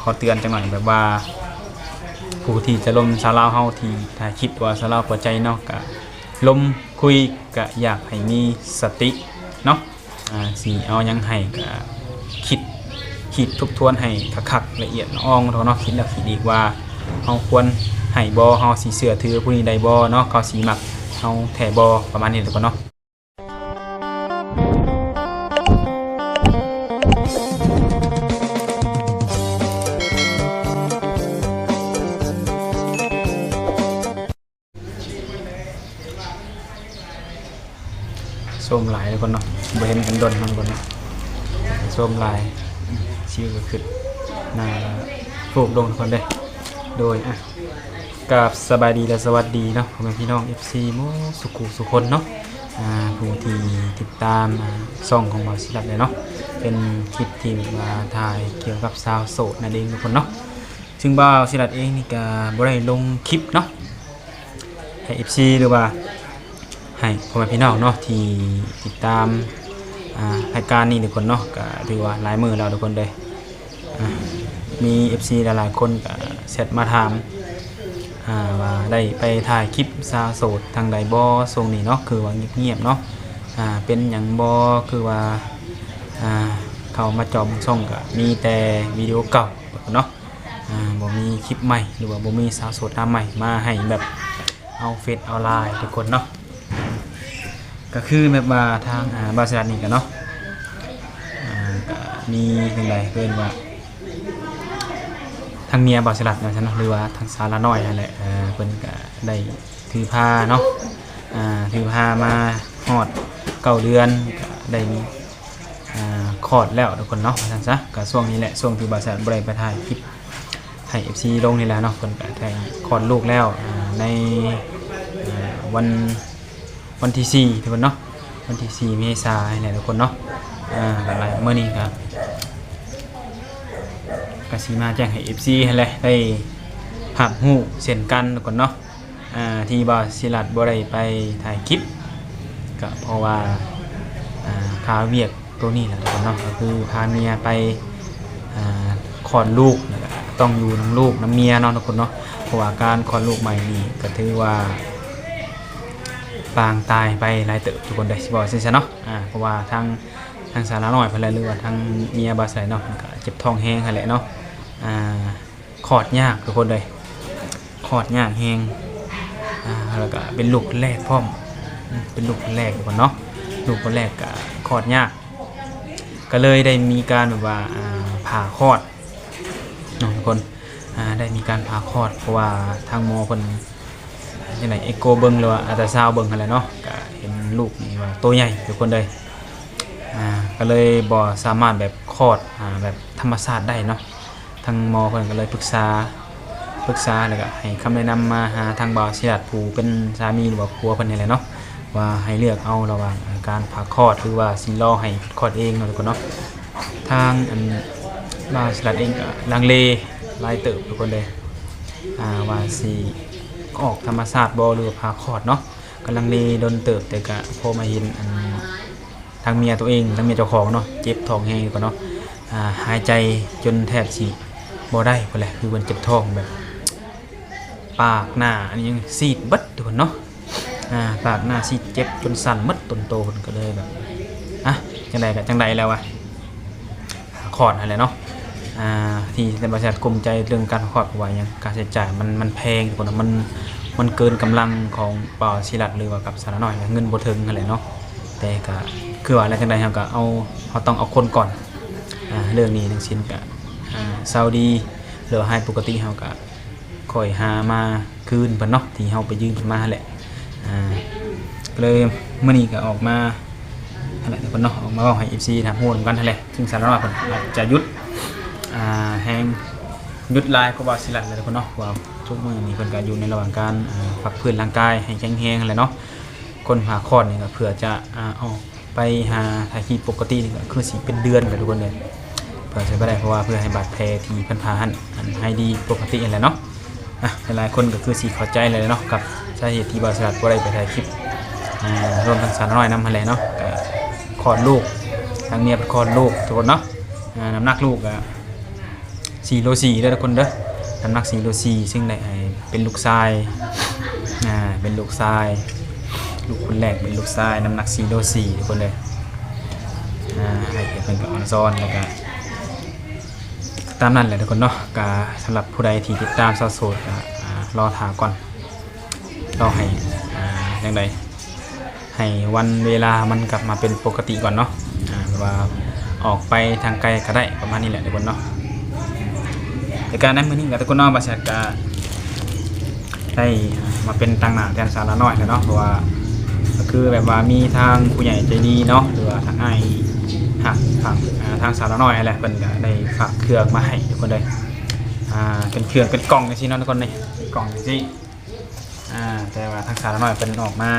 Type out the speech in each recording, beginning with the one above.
ຂໍເຕືອນຈັກໜ່ອຍ ແບບວ່າຜູ້ທີ່ຈະລົມສາວລາວເຮົາ ທີ່ຖ້າຄິດວ່າສາວລາວເປີດໃຈເນາະ ກະລົມຄຸຍ ກະຢາກໃຫ້ມີສະຕິເນາະ ອາ ຊິເອົາຫຍັງໃຫ້ ກະຄິດ ຄິດທົບທວນໃຫ້ຄັກໆ ລະອຽດລະອອງເນາະ ຄິດແລ້ວຄິດອີກວ່າເຮົາຄວນໃຫ້ບໍ່ ເຮົາຊິເຊື່ອຖືຜູ້ນີ້ໄດ້ບໍ່ເນາະ ເຂົາຊິມັກເຮົາແທ້ບໍ່ ປະມານນີ້ທຸກຄົນເນາະ. ໂຊມຫຼາຍທຸກຄົນເນາະ ບໍ່ເຫັນກັນດົນເນາະທຸກຄົນເນາະ ໂຊມຫຼາຍ ຊິວກໍຂຶ້ນໜ້າຟູກລົງທຸກຄົນເດ້. ໂດຍ ອາ ກາບສະບາຍດີ ແລະ ສະຫວັດດີເນາະ ພໍ່ແມ່ພີ່ນ້ອງ ເອັຟຊີ ໝົດສູ່ຄູ່ສູ່ຄົນເນາະ ອາ ຜູ້ທີ່ຕິດຕາມ ອາ ຊ່ອງຂອງບ່າວສີລັດເນາະ ເປັນຄລິບທີ່ວ່າຖ່າຍກ່ຽວກັບສາວໂສດນັ້ນເອງທຸກຄົນເນາະ. ຊຶ່ງບ່າວສີລັດເອງນີ້ກະບໍ່ໄດ້ລົງຄລິບເນາະ ໃຫ້ເອັຟຊີ ຫຼືວ່າໃຫ້ພໍ່ແມ່ພີ່ນ້ອງເນາະ ທີ່ຕິດຕາມ ອາ ລາຍການນີ້ທຸກຄົນເນາະ ກະຖືວ່າຫຼາຍມື້ແລ້ວທຸກຄົນເດີ. ອາ ມີເອັຟຊີຫຼາຍໆຄົນກະແຊັດມາຖາມ ອາ ວ່າໄດ້ໄປຖ່າຍຄລິບສາວໂສດທາງໃດບໍ່ຊ່ວງນີ້ເນາະ ຄືວ່າງຽບໆເນາະ ອາ ເປັນຫຍັງບໍ່ ຄືວ່າ ອາ ເຂົ້າມາຈອມຊ່ອງກະມີແຕ່ວິດີໂອເກົ່າເນາະ ອາ ບໍ່ມີຄລິບໃໝ່ ຫຼືວ່າບໍ່ມີສາວໂສດໜ້າໃໝ່ມາໃຫ້ແບບເອົາເຟດເອົາລາຍທຸກຄົນເນາະ. ກະຄືແບບວ່າທາງ ອາ ບ່າວສີລັດນີ້ກະເນາະ ອາ ກະມີຈັ່ງໃດ ເອີ້ນວ່າທາງເມຍບ່າວສີລັດວ່າຊັ້ນເນາະ ຫຼືວ່າທາງສາວລາວນ້ອຍຫັ້ນແຫຼະ ເອີ ເພິ່ນກະໄດ້ຖືພາເນາະ ອາ ຖືພາມາຮອດເກົ້າເດືອນ ກະໄດ້ມີ ອາ ຄອດແລ້ວທຸກຄົນເນາະ ວ່າຊັ້ນຊະ. ກະຊ່ວງນີ້ແຫຼະ ຊ່ວງທີ່ບ່າວສີລັດບໍ່ໄດ້ໄປຖ່າຍຄລິບໃຫ້ເອັຟຊີລົງນີ້ແຫຼະເນາະ ເພິ່ນກະໄດ້ຄອດລູກແລ້ວ ອາ ໃນ ອາ ວັນ ວັນທີສີ່ທຸກຄົນເນາະ ວັນທີສີ່ເມສານີ້ແຫຼະທຸກຄົນເນາະ. ອາ ກະຫຼາຍມື້ນີ້ກະ ກະຊິມາແຈ້ງໃຫ້ເອັຟຊີຫັ້ນແຫຼະໄດ້ຮັບຮູ້ເຊັ່ນກັນທຸກຄົນເນາະ ອາ ທີ່ບ່າວສີລັດບໍ່ໄດ້ໄປຖ່າຍຄລິບ ກະເພາະວ່າ ອາ ຄາວຽກ ໂຕນີ້ແຫຼະທຸກຄົນເນາະ ກໍຄືພາເມຍໄປ ອາ ຄອດລູກ ແລ້ວກໍຕ້ອງຢູ່ນຳລູກນຳເມຍເນາະທຸກຄົນເນາະ ເພາະວ່າການຄອດລູກໃໝ່ນີ້ກໍຖືວ່າປາງຕາຍໄປຫຼາຍເຕີບທຸກຄົນເດ້ ຊິເວົ້າຈັ່ງຊັ້ນເນາະ ອາ ເພາະວ່າທາງ ທາງສາວລາວນ້ອຍເພິ່ນແຫຼະ ຫຼືວ່າທາງເມຍບ່າວສາຍເນາະ ເພິ່ນກໍເຈັບທ້ອງແຮງຫັ້ນແຫຼະເນາະ ອາ ຄອດຍາກທຸກຄົນເອີຍ ຄອດຍາກແຮງ ອາ ແລ້ວກະເປັນລູກຄົນແລກພ້ອມ ເປັນລູກຄົນແລກທຸກຄົນເນາະ ລູກຄົນແລກກະຄອດຍາກ ກະເລີຍໄດ້ມີການແບບວ່າ ອາ ຜ່າຄອດເນາະທຸກຄົນ ອາ ໄດ້ມີການຜ່າຄອດ ເພາະວ່າທາງໝໍເພິ່ນຈັ່ງໃດ ເອັກໂກເບິ່ງ ຫຼືວ່າອັນຕາຊາວເບິ່ງຫັ້ນແຫຼະເນາະ ກະເຫັນລູກນີ້ວ່າໂຕໃຫຍ່ທຸກຄົນເອີຍ ອາ ກະເລີຍບໍ່ສາມາດແບບຄອດ ອາ ແບບທຳມະຊາດໄດ້ເນາະ. ທາງໝໍເພິ່ນກໍເລີຍປຶກສາ ປຶກສາແລ້ວກໍໃຫ້ຄຳແນະນຳມາຫາທາງບ່າວສີລັດ ຜູ້ເປັນສາມີ ຫຼືວ່າຜົວເພິ່ນນີ້ແຫຼະເນາະ ວ່າໃຫ້ເລືອກເອົາລະຫວ່າງ ເອີ ການຜ່າຄອດ ຫຼືວ່າຊິລໍໃຫ້ຄອດເອງເນາະທຸກຄົນເນາະ. ທາງ ອັນ ບ່າວສີລັດເອງກໍລັງເລຫຼາຍເຕີບທຸກຄົນເດີ ອາ ວ່າຊິອອກທຳມະຊາດບໍ່ ຫຼືວ່າຜ່າຄອດເນາະ ກໍລັງເລດົນເຕີບ ແຕ່ກໍພໍມາເຫັນ ອັນ ທາງເມຍໂຕເອງ ທາງເມຍເຈົ້າຂອງເນາະ ເຈັບທ້ອງແຮງຢູ່ກ່ອນເນາະ ອາ ຫາຍໃຈຈົນແທບຊິບໍ່ໄດ້ພຸ້ນແຫຼະ ຄືເພິ່ນເຈັບທ້ອງແບບ ປາກໜ້າອັນຫຍັງຊີດເບິດທຸກຄົນເນາະ ອາ ປາກໜ້າຊີດເຈັບຈົນສັ່ນໝົດຕົນໂຕ ເພິ່ນກໍເລີຍແບບ ອະ ຈັ່ງໃດກໍຈັ່ງໃດແລ້ວວະ ຄອດຫັ້ນແຫຼະເນາະ ອາ ທີ່ທາງບໍລິສັດກຸ້ມໃຈເລື່ອງການຄອດ ເພາະວ່າຫຍັງ ຄ່າໃຊ້ຈ່າຍມັນ ມັນແພງທຸກຄົນເນາະ ມັນ ມັນເກີນກຳລັງຂອງບ່າວສີລັດ ຫຼືວ່າກັບສາວລາວນ້ອຍ ເງິນບໍ່ເຖິງຫັ້ນແຫຼະເນາະ ແຕ່ກະຄືວ່າແລ້ວ ຈັ່ງໃດເຮົາກະເອົາ ເຮົາຕ້ອງເອົາຄົນກ່ອນ ອາ ເລື່ອງໜີ້ເລື່ອງສິນກະ ອາ ເຊົາດີ ຫຼືວ່າຫາຍປົກກະຕິ ເຮົາກະຄ່ອຍຫາມາຄືນເພິ່ນເນາະ ທີ່ເຮົາໄປຢືມເພິ່ນມາຫັ້ນແຫຼະ ອາ ກໍເລີຍມື້ນີ້ກໍອອກມາ ຫັ້ນແຫຼະທຸກຄົນເນາະ ອອກມາເວົ້າໃຫ້ເອັຟຊີຮັບຮູ້ນຳກັນຫັ້ນແຫຼະ ຊຶ່ງສາວລາວນ້ອຍເພິ່ນອາດຈະຢຸດ ອາ ແຮງ ຢຸດຫຼາຍກວ່າບ່າວສີລັດແຫຼະທຸກຄົນເນາະ ເພາະວ່າທຸກມື້ນີ້ເພິ່ນກໍຢູ່ໃນລະຫວ່າງການ ອາ ພັກຟື້ນຮ່າງກາຍໃຫ້ແຂງແຮງຫັ້ນແຫຼະເນາະ ຄົນຜ່າຄອດນີ້ກໍເພື່ອຈະ ອາ ອອກໄປຫາຖ່າຍຄລິບປົກກະຕິນີ້ກໍຄືຊິເປັນເດືອນແຫຼະທຸກຄົນເດີ ເພື່ອໃຊ້ບໍ່ໄດ້ ເພາະວ່າເພື່ອໃຫ້ບາດແຜທີ່ເພິ່ນຜ່າຫັ້ນ ອັນ ຫາຍດີປົກກະຕິຫັ້ນແຫຼະເນາະ. ອະ ຫຼາຍໆຄົນກໍຄືຊິເຂົ້າໃຈແລ້ວເນາະ ກັບສາເຫດທີ່ບ່າວສີລັດບໍ່ໄດ້ໄປຖ່າຍຄລິບ ອາ ລວມທັງສາວນ້ອຍນຳຫັ້ນແຫຼະເນາະ ກໍຄອດລູກ ທາງເມຍເພິ່ນຄອດລູກທຸກຄົນເນາະ ອາ ນ້ຳໜັກລູກກໍ ສີ່ໂລສີ່ເດີທຸກຄົນເດີ ນ້ຳໜັກສີ່ໂລສີ່ ຊຶ່ງໄດ້ໃຫ້ເປັນລູກຊາຍ ອ່າ ເປັນລູກຊາຍ ລູກຄົນແລກເປັນລູກຊາຍ ນ້ຳໜັກສີ່ໂລສີ່ ທຸກຄົນເດີ ອ່າ ອ້າຍເພິ່ນກໍອ່ອນຊອນ ແລ້ວກໍຕາມນັ້ນແຫຼະທຸກຄົນເນາະ. ກໍສຳລັບຜູ້ໃດທີ່ຕິດຕາມສາວໂສດ ກໍ ອ່າ ລໍຖ້າກ່ອນ ລໍໃຫ້ ອ່າ ຈັ່ງໃດ ໃຫ້ວັນເວລາມັນກັບມາເປັນປົກກະຕິກ່ອນເນາະ ອ່າ ແບບວ່າອອກໄປທາງໄກກໍໄດ້ ປະມານນີ້ແຫຼະທຸກຄົນເນາະ. ແຕ່ການໃນມື້ນີ້ກໍທຸກຄົນເນາະ ບ່າວແຊດກໍໄດ້ມາເປັນຕາງໜ້າແທນສາວລານ້ອຍແລ້ວເນາະ ເພາະວ່າກໍຄືແບບວ່າມີທາງຜູ້ໃຫຍ່ໃຈດີເນາະ ຫຼືວ່າທາງອ້າຍຮັກ ທາງ ອ່າ ທາງສາວລານ້ອຍຫັ້ນແຫຼະ ເພິ່ນກໍໄດ້ຝາກເຄື່ອງມາໃຫ້ທຸກຄົນເດີ ອ່າ ເປັນເຄື່ອງເປັນກ່ອງຈັ່ງຊີ້ເນາະທຸກຄົນ ນີ້ເປັນກ່ອງຈັ່ງຊີ້. ອ່າ ແຕ່ວ່າທາງສາວນ້ອຍເພິ່ນອອກມາ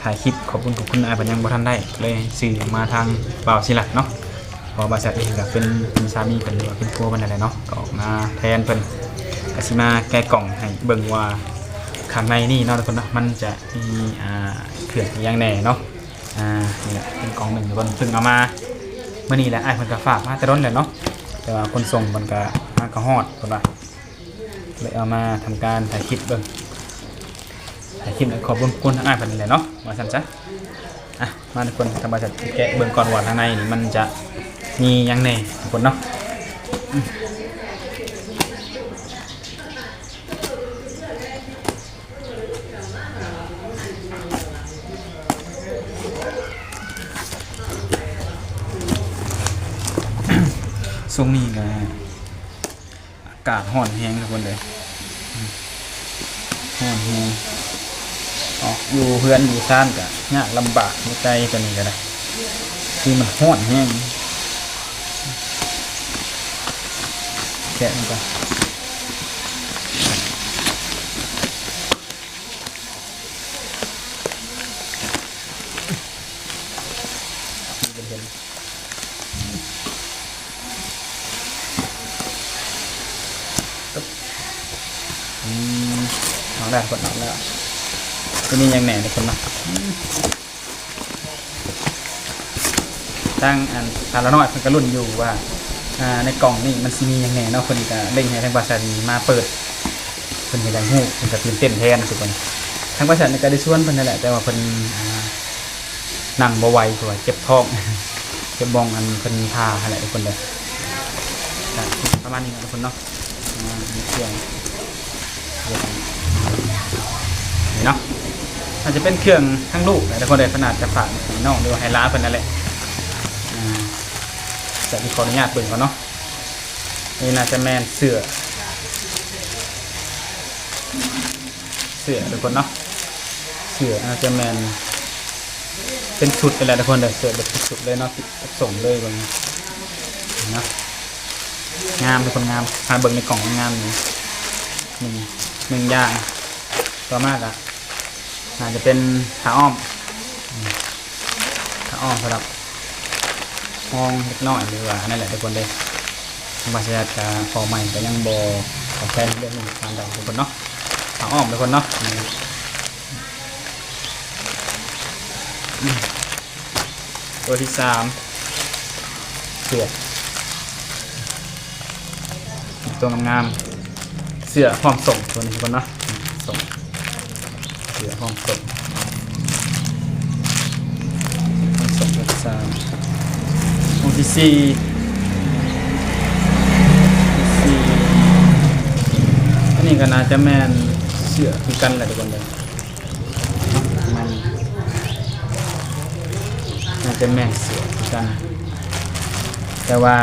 ຖ່າຍຄລິບຂອບຄຸນຂອບຄຸນອ້າຍເພິ່ນຍັງບໍ່ທັນໄດ້ ເລີຍຊື່ມາທາງບ່າວສີລັດເນາະ ເພາະວ່າບ່າວສີລັດເອງກໍເປັນ ເປັນສາມີເພິ່ນ ຫຼືວ່າເປັນຜົວເພິ່ນນັ້ນແຫຼະເນາະ ກໍອອກມາແທນເພິ່ນ ກໍຊິມາແກະກ່ອງໃຫ້ເບິ່ງວ່າຂ້າງໃນນີ້ເນາະທຸກຄົນເນາະ ມັນຈະມີ ອ່າ ເຄື່ອງອີ່ຫຍັງແດ່ເນາະ. ອ່າ ນີ້ແຫຼະເປັນກ່ອງໜຶ່ງທຸກຄົນ ເພິ່ນເອົາມາມື້ນີ້ແຫຼະ ອ້າຍເພິ່ນກໍຝາກມາແຕ່ດົນແລ້ວເນາະ ແຕ່ວ່າຂົນສົ່ງເພິ່ນກໍມາກໍຮອດເພິ່ນວ່າ ເລີຍເອົາມາທຳການຖ່າຍຄລິບເບິ່ງ ຖ່າຍຄລິບ ແລະ ຂອບຄຸນຂອບຄຸນທາງອ້າຍເພິ່ນນີ້ແຫຼະເນາະ ວ່າຊັ້ນຊະ. ອ່ະ ມາທຸກຄົນ ທາງບ່າວສັດຊິແກະເບິ່ງກ່ອນວ່າທາງໃນນີ້ມັນຈະມີຫຍັງແດ່ທຸກຄົນເນາະ. ຊ່ວງນີ້ກໍ ອາກາດຮ້ອນແຮງທຸກຄົນເອີຍ ຮ້ອນແຮງ ອອກຢູ່ເຮືອນຢູ່ຊານກະຍາກລຳບາກຢູ່ໃຈຕອນນີ້ກະໄດ້ ຄືມັນຮ້ອນແຮງ ແກະມັນກ່ອນ. ອືມ ອອກແລ້ວ ກົດອອກແລ້ວ ຈະມີຫຍັງແດ່ທຸກຄົນເນາະ ອືມ ທາງອັນສາວລານ້ອຍເພິ່ນກໍລຸ້ນຢູ່ວ່າ ອ່າ ໃນກ່ອງນີ້ມັນຊິມີຫຍັງແດ່ເນາະ ເພິ່ນກໍເລັ່ງໃຫ້ທາງບ່າວສັດນີ້ມາເປີດ ເພິ່ນກໍຢາກຮູ້ ເພິ່ນກໍຕື່ນເຕັ້ນແທນທຸກຄົນ ທາງບ່າວສັດນີ້ກໍໄດ້ຊວນເພິ່ນນັ້ນແຫຼະ ແຕ່ວ່າເພິ່ນ ອ່າ ນັ່ງບໍ່ໄຫວ ເພາະວ່າເຈັບທ້ອງ ເຈັບບ່ອນອັນເພິ່ນຜ່າຫັ້ນແຫຼະທຸກຄົນເດີ ກະປະມານນີ້ເນາະທຸກຄົນເນາະ ອ່າ ເຄື່ອງ ນີ້ເນາະ ອາດຈະເປັນເຄື່ອງທາງລູກແຫຼະທຸກຄົນເດີ ເພິ່ນອາດຈະຝາກໃຫ້ນ້ອງ ຫຼືວ່າໃຫ້ຫຼານເພິ່ນນັ້ນແຫຼະ ອ່າ ຈະຂໍອະນຸຍາດເບິ່ງກ່ອນເນາະ ນີ້ໜ້າຈະແມ່ນເສື້ອ ເສື້ອທຸກຄົນເນາະ ເສື້ອອາດຈະແມ່ນເປັນຊຸດໄປແລ້ວທຸກຄົນເດີ ເສື້ອແບບເປັນຊຸດເລີຍເນາະ ທີ່ສົ່ງເລີຍເບິ່ງເນາະ ງາມທຸກຄົນ ງາມ ຖ້າເບິ່ງໃນກ່ອງງາມນີ້ ໜຶ່ງ ໜຶ່ງຢ່າງ ຕໍ່ມາກະ ໜ້າຈະເປັນຜ້າອ້ອມ ອືມ ຜ້າອ້ອມສຳລັບຮອງເດັກນ້ອຍ ຫຼືວ່ານັ້ນແຫຼະທຸກຄົນເດີ ທາງບ່າວສັດກະພໍ່ໃໝ່ກະຍັງບໍ່ເຂົ້າໃຈໃນເລື່ອງນີ້ປານໃດທຸກຄົນເນາະ ຜ້າອ້ອມທຸກຄົນເນາະ ອືມ ຕົວທີສາມ ເສື້ອ ຕົວງາມໆ ເສື້ອພ້ອມສົ່ງ ຕົວນີ້ທຸກຄົນເນາະ ສົ່ງ ເສື້ອພ້ອມສົ່ງ ພ້ອມສົ່ງ ຕົວທີສາມ ຕົວທີສີ່ ທີສີ່ ອັນນີ້ກໍໜ້າຈະແມ່ນເສື້ອຄືກັນແຫຼະທຸກຄົນເດີ ມັນໜ້າຈະແມ່ນເສື້ອຄືກັນ ແຕ່ວ່າ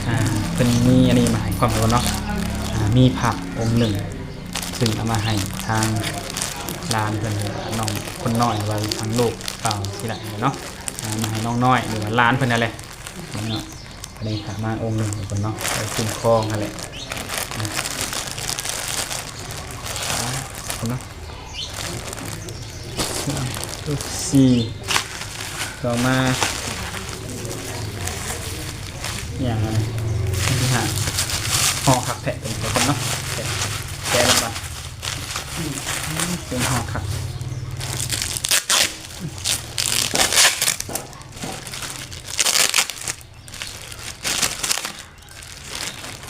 ອ່າ ເພິ່ນມີອັນນີ້ມາໃຫ້ພ້ອມເນາະ ອ່າ ມີພະອົງໜຶ່ງ ຊຶ່ງເອົາມາໃຫ້ທາງຫຼານເພິ່ນ ຫຼືວ່ານ້ອງຄົນນ້ອຍ ຫຼືວ່າທາງລູກບ່າວສີລັດນີ້ແຫຼະເນາະ ອ່າ ມາໃຫ້ນ້ອງນ້ອຍ ຫຼືວ່າຫຼານເພິ່ນນັ້ນແຫຼະເນາະ. ອັນນີ້ພະມາອົງໜຶ່ງທຸກຄົນເນາະ ໄວ້ຄຸ້ມຄອງຫັ້ນແຫຼະ ນະ ທຸກຄົນເນາະ ສາມ ສີ່ ຕໍ່ມາ ອີຫຍັງອັນນີ້ ອັນທີຫ້າ ຫໍ່ຄັກແທ້ເປັນທຸກຄົນເນາະ ແກະ ແກະລະບາດ ເປັນຫໍ່ຄັກ. ໂອ້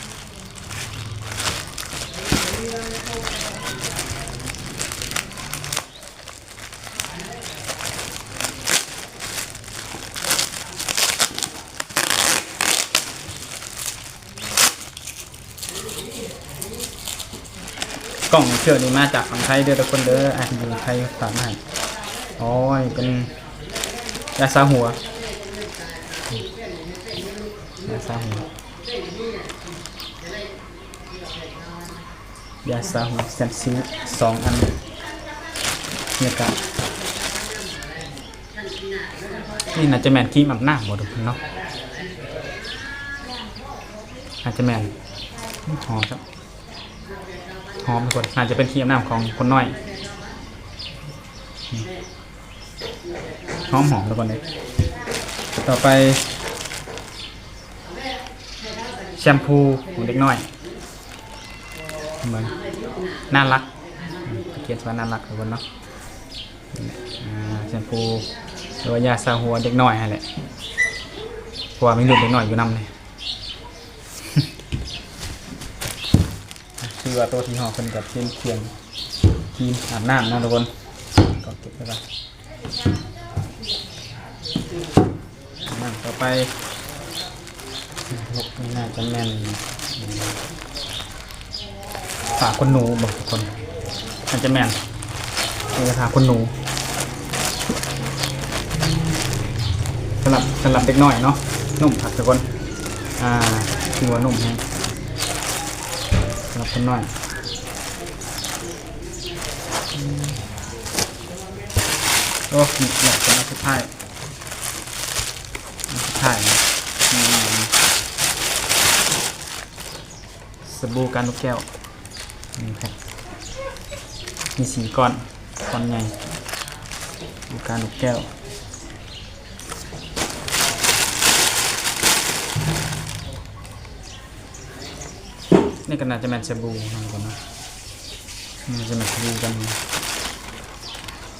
ກ່ອງເຊື່ອນີ້ມາຈາກຝັ່ງໄທເດີທຸກຄົນເດີ ອ້າຍຢູ່ໄທຝາກມາໃຫ້. ໂອ້ຍ ເປັນຢາຊາຫົວ ຢາຊາຫົວ ຢາຊາຫົວແຊມຊີສອງອັນ ແລ້ວກະ ນີ້ໜ້າຈະແມ່ນຄຣີມອາບນ້ຳບໍ່ທຸກຄົນເນາະ ໜ້າຈະແມ່ນ. ຫອມ ຫອມທຸກຄົນ ໜ້າຈະເປັນຄຣີມອາບນ້ຳຂອງຄົນນ້ອຍ ຫອມໆ ທຸກຄົນເອີຍ. ຕໍ່ໄປ ແຊມພູຂອງເດັກນ້ອຍ ເບິ່ງ ໜ້າລັກ ຂຽນວ່າໜ້າລັກທຸກຄົນເນາະ. ອ່າ ແຊມພູ ຫຼືວ່າຢາຊາຫົວເດັກນ້ອຍຫັ້ນແຫຼະ ເພາະວ່າມີລູກເດັກນ້ອຍຢູ່ນຳນີ້. ຄືວ່າໂຕທີ່ຮອດເພິ່ນກໍເປັນເຄື່ອງຄຣີມອາບນ້ຳເນາະທຸກຄົນ ກໍເກັບໄວ້ກ່ອນ. ອ່າ ຕໍ່ໄປ ນີ້ໜ້າຈະແມ່ນ ຜ້າຂົນໜູບໍທຸກຄົນ ໜ້າຈະແມ່ນ ເປັນຜ້າຂົນໜູ ສຳລັບ ສຳລັບເດັກນ້ອຍເນາະ ນຸ້ມຄັກທຸກຄົນ ອ່າ ຖືວ່ານຸ້ມແຮງ ສຳລັບຄົນນ້ອຍ. ໂອ້ ນີ້ແຫຼະ ເປັນອັນສຸດທ້າຍ ອັນສຸດທ້າຍນະ ສະບູການົກແກ້ວ ໜຶ່ງແພັກ ມີສີ່ກ້ອນ ກ້ອນໃຫຍ່ ສະບູການົກແກ້ວ. ນີ້ກໍໜ້າຈະແມ່ນສະບູນຳກັນເນາະ ໜ້າຈະແມ່ນສະບູກັນ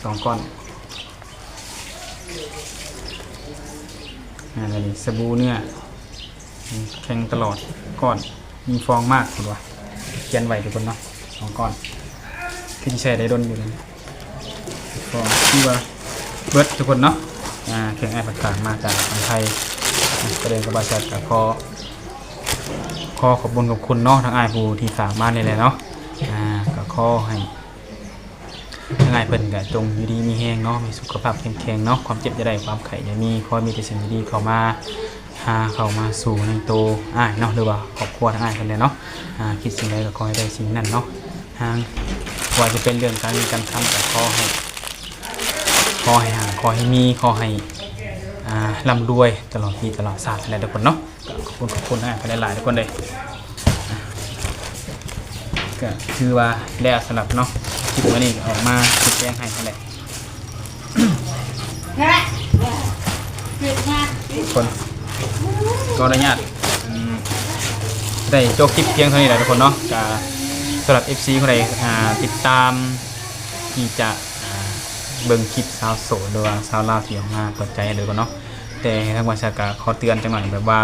ສອງກ້ອນ. ອ່າ ອັນນີ້ສະບູເນື້ອ ແຂງຕະຫຼອດ ກ້ອນ ມີຟອງມາກ ເພິ່ນວ່າ ຂຽນໄວ້ທຸກຄົນເນາະ ສອງກ້ອນ ຄືຊິໃຊ້ໄດ້ດົນຢູ່ນີ້. ກໍຄືວ່າເບິດທຸກຄົນເນາະ ອ່າ ເຄື່ອງອ້າຍເພິ່ນຝາກມາຈາກຝັ່ງໄທ ກໍເລີຍກັບວ່າແຊດກໍຂໍ ຂໍຂອບຄຸນຂອບຄຸນເນາະ ທາງອ້າຍຜູ້ທີ່ຝາກມານີ້ແຫຼະເນາະ ອ່າ ກໍຂໍໃຫ້ ທາງອ້າຍເພິ່ນກໍຈົ່ງຢູ່ດີມີແຮງເນາະ ມີສຸຂະພາບເຂັ້ມແຂງເນາະ ຄວາມເຈັບຢ່າໄດ້ ຄວາມໄຂ້ຢ່າມີ ຂໍໃຫ້ມີແຕ່ສິ່ງດີໆເຂົ້າມາຫາ ເຂົ້າມາສູ່ໃນໂຕອ້າຍເນາະ ຫຼືວ່າຄອບຄົວທາງອ້າຍເພິ່ນແຫຼະເນາະ ອ່າ ຄິດສິ່ງໃດກໍຂໍໃຫ້ໄດ້ສິ່ງນັ້ນເນາະ ຫາ ບໍ່ວ່າຈະເປັນເລື່ອງການເງິນການຄຳ ກໍຂໍໃຫ້ ຂໍໃຫ້ຮັ່ງ ຂໍໃຫ້ມີ ຂໍໃຫ້ ອ່າ ລ່ຳລວຍຕະຫຼອດປີຕະຫຼອດຊາດຫັ້ນແຫຼະທຸກຄົນເນາະ. ກໍຂອບຄຸນ ຂອບຄຸນອ້າຍເພິ່ນຫຼາຍໆ ທຸກຄົນເດີ ອ່າ ກໍຄືວ່າແລ້ວສຳລັບເນາະ ຄລິບມື້ນີ້ກໍອອກມາຊີ້ແຈງໃຫ້ຫັ້ນແຫຼະ ທຸກຄົນ ຂໍອະນຸຍາດ ອືມ ໄດ້ຈົບຄລິບພຽງເທົ່ານີ້ແຫຼະທຸກຄົນເນາະ ກໍສຳລັບເອັຟຊີຜູ້ໃດ ອ່າ ຕິດຕາມທີ່ຈະ ອ່າ ເບິ່ງຄລິບສາວໂສດ ຫຼືວ່າສາວລາວທີ່ອອກມາເປີດໃຈໃຫ້ທຸກຄົນເນາະ ແຕ່ທາງບໍລິສັດກໍຂໍເຕືອນຈັກໜ້ອຍ ແບບວ່າ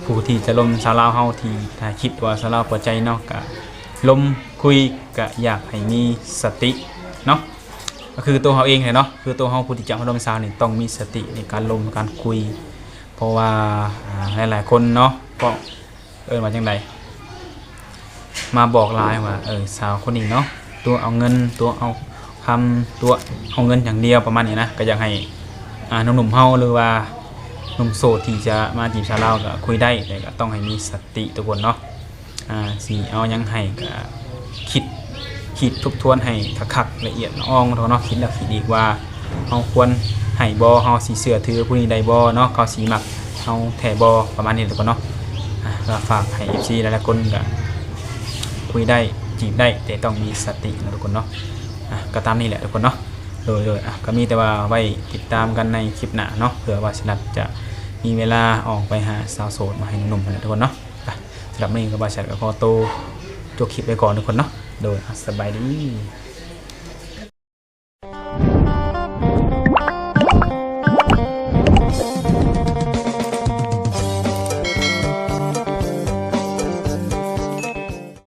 ຜູ້ທີ່ຈະລົມສາວລາວເຮົາ ທີ່ຖ່າຍຄລິບວ່າສາວລາວເປີດໃຈເນາະ ກໍລົມຄຸຍກໍຢາກໃຫ້ມີສະຕິເນາະ ກໍຄືໂຕເຮົາເອງແຫຼະເນາະ ຄືໂຕເຮົາຜູ້ທີ່ຈະມາລົມສາວນີ້ຕ້ອງມີສະຕິໃນການລົມການຄຸຍ ເພາະວ່າ ອ່າ ຫຼາຍໆຄົນເນາະ ກໍ ເອີ້ນວ່າຈັ່ງໃດ ມາບອກຫຼາຍວ່າ ເອີ ສາວຄົນນີ້ເນາະ ຕົວະເອົາເງິນ ຕົວະເອົາຄຳ ຕົວະເອົາເງິນຢ່າງດຽວ ປະມານນີ້ນະ ກໍຢາກໃຫ້ ອ່າ ໜຸ່ມໆເຮົາ ຫຼືວ່າໜຸ່ມໂສດທີ່ຈະມາຈີບສາວລາວກໍຄຸຍໄດ້ ແຕ່ກໍຕ້ອງໃຫ້ມີສະຕິທຸກຄົນເນາະ ອ່າ ຊິເອົາຫຍັງໃຫ້ກໍຄິດ ຄິດທົບທວນໃຫ້ຄັກໆ ລະອຽດລະອອງເນາະ ຄິດແລ້ວຄິດອີກວ່າ ເຮົາຄວນໃຫ້ບໍ່ ເຮົາຊິເຊື່ອຖືຜູ້ນີ້ໄດ້ບໍ່ເນາະ ເຂົາຊິມັກເຮົາແທ້ບໍ່ ປະມານນີ້ທຸກຄົນເນາະ ອ່າ ກໍຝາກໃຫ້ເອັຟຊີຫຼາຍໆຄົນກໍຄຸຍໄດ້ຈີບໄດ້ ແຕ່ຕ້ອງມີສະຕິເນາະທຸກຄົນເນາະ ອ່າ ກໍຕາມນີ້ແຫຼະທຸກຄົນເນາະ ໂດຍໆ ອ່າ ກໍມີແຕ່ວ່າໄວ້ຕິດຕາມກັນໃນຄລິບໜ້າເນາະ ເພື່ອວ່າສະນັດຈະມີເວລາອອກໄປຫາສາວໂສດມາໃຫ້ໜຸ່ມໆຫັ້ນແຫຼະທຸກຄົນເນາະ ອ່າ ສຳລັບມື້ນີ້ກໍບ່າວແຊດກໍຂໍໂຕຈົບຄລິບໄວ້ກ່ອນທຸກຄົນເນາະ ໂດຍ ອ່າ ສະບາຍດີ.